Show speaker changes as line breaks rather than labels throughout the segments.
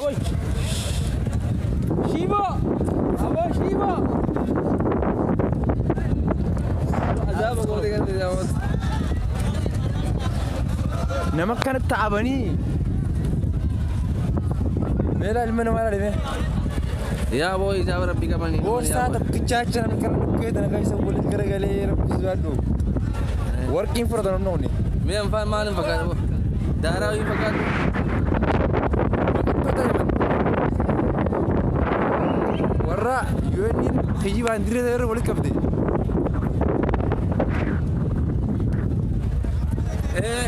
Oy. Shiba. Abo Shiba. Ajaa'ibaa gootee kan ta'e.
Nama akkana taa'anii meelaa ilma namaa ilaalime.
Yaa boo ijaaba rabbii qabanii.
Boorsaa tokkichaa achi namni kana dhukkee tana keessa walitti garagalee rabbi sodaadhu. Warqiin fudhatan namni.
Mee anfaan maal hin fakkaatu? Daaraa hin fakkaatu.
Baqattoota Yaman. Warra UN kijibaan dirree irra walitti qabde.
Eh.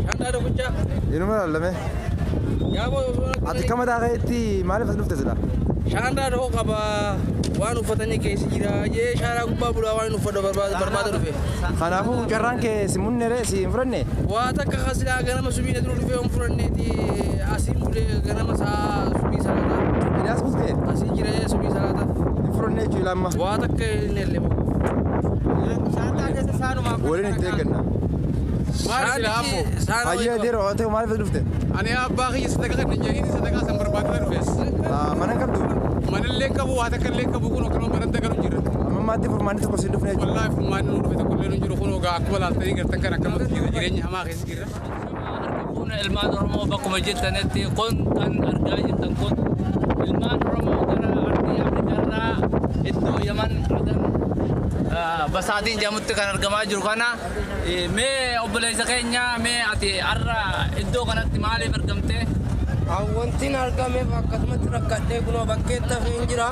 Shantaa tokkichaa.
Inuma ilaalame.
Yaa boo.
Ati kama taa'eetti maaliif as dhufte silaa?
Shaantaa tokko qaba. Waan uffatanii keessa jira. Jee shaaraa gubbaa bulaa waan uffadhu barbaada dhufe.
Kanaafuu carraan kee si munne si hin fudhanne?
Waa takka kasilaa ganama subii na dura dhufee hin fudhanneeti asiin bulee ganama saa subii salaata.
Inaas bultee?
Asiin jira subii salaata.
Hin fudhanne jechuudha amma.
Waa takka hin elle.
Waliin itti eegganna. Hayyee adeero ta'e maaliif as dhufte?
Ani abbaa kiyya sadaqaa kan hin jedhin sadaqaa san barbaadee dhufes.
Mana hin qabdu?
Manallee qabu waa takka illee qabu kun akkanuma baranta galu jira.
Amma ammaatti furmaanni tokko siin dhufne jechuudha.
Wallaahi furmaanni nu dhufe tokko illee nu jiru kun ogaa akkuma laaltanii gartan kan akkanumatti jira jireenya hamaa keessa jirra.
Kun ilmaan Oromoo bakkuma jirtanitti kun kan argaa jirtan kun ilmaan Oromoo gara ardii Afrikaarraa iddoo Yaman Adan Basaatiin jedhamutti kan argamaa jiru kana mee obboleessa keenya mee ati har'a iddoo kanatti maaliif argamte?
Wanti argameef akkasumatti rakkadhee kunoo bakkeetti hafee jira.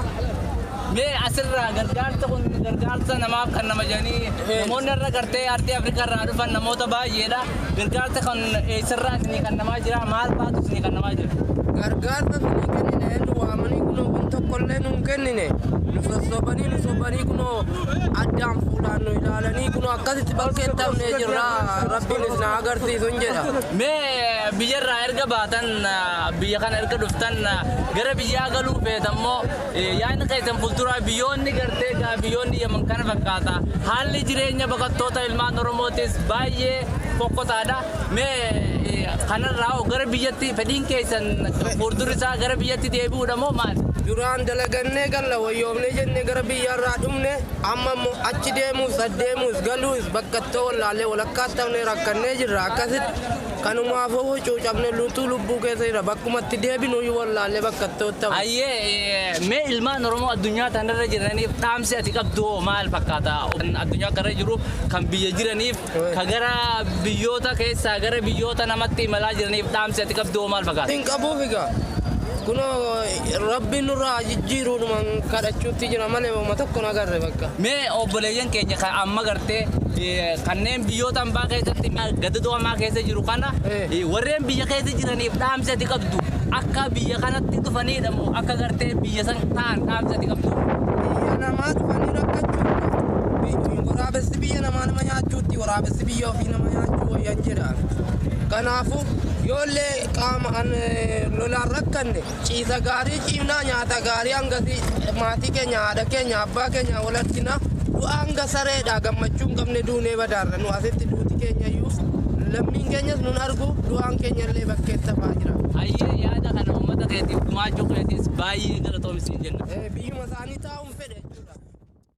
Mee asirraa gargaarsa kun gargaarsa namaaf kan nama jedhanii namoonni irra gartee ardii Afrikaa irraa dhufan namoota baay'eedha. Gargaarsa kan eessarraa isinii kan namaa jira maal baatu isinii kan namaa jira?
Gargaarsa isinii kennine nu waamanii kunoo kun tokkollee nu hin kennine. Nu sossobanii nu sobanii kunoo addaan fuudhaan nu ilaalanii kunoo akkasitti bakkeetti hafnee jirra. Rabbiin isin haa agarsiisu hin jedha.
Mee biyyarraa erga baatan biyya kana erga dhuftan gara biyyaa galuu feetammoo yaadni keessan fuulduraa biyyoonni gartee gaa biyyoonni Yaman kana fakkaata. Haalli jireenya baqattoota ilmaan Oromootis baay'ee fokkotaadha. Mee kanarraa hoo gara biyyatti fedhiin keessan fuuldurri isaa gara biyyatti deebi'uudha moo maali?
Duraan dalagannee galla wayyoomnee jennee gara biyyaarraa dhumne amma immoo achi deemuus addeemuus galuus bakkattoo wallaallee walakkaatti hafnee rakkannee jirra akkasitti kanumaafuu cuucamne luutuu lubbuu keessa jira bakkumatti deebinu wallaallee bakkattootti hafne.
Ayyee mee ilmaan Oromoo addunyaa tanarra jiraniif dhaamsi ati qabdu hoo maal fakkaata? Addunyaa kanarra jiru kan biyya jiraniif kan gara biyyoota keessaa gara biyyoota namatti imalaa jiraniif dhaamsi ati qabdu hoo maal fakkaata?
Hin qabuuf egaa kunoo rabbiin nurraa jijjiiruudhumaan kadhachuutti jira malee hooma tokko nagarre bakka.
Mee obboleeyyan keenya kan amma gartee kanneen biyyoota hambaa keessatti gadadoo hamaa keessa jiru kana warreen biyya keessa jiraniif dhaamsi ati qabdu akka biyya kanatti dhufanidha moo akka gartee biyya san ta'an dhaamsi ati qabdu?
Biyya namaa dhufanii rakkachuudha. Waraabessi biyya namaa nama nyaachuutti waraabessi biyya ofii nama nyaachuu wayyan jedha. Kanaafuu yoollee qaama lolaan rakkanne ciisa gaarii ciimnaa nyaata gaarii hangasii maatii keenya haadha keenya abbaa keenya wal argina du'a hanga sareedha gammachuu hin qabne duunee badaarra nu asitti duuti keenya iyyuu lammiin keenyas nun argu du'aan keenya illee bakkeetti hafaa jira.
Hayyee yaada kana uummata keetiif gumaachuu keetiis baay'ee galatoomsiin jenna.
Biyyuma isaanii taa'uun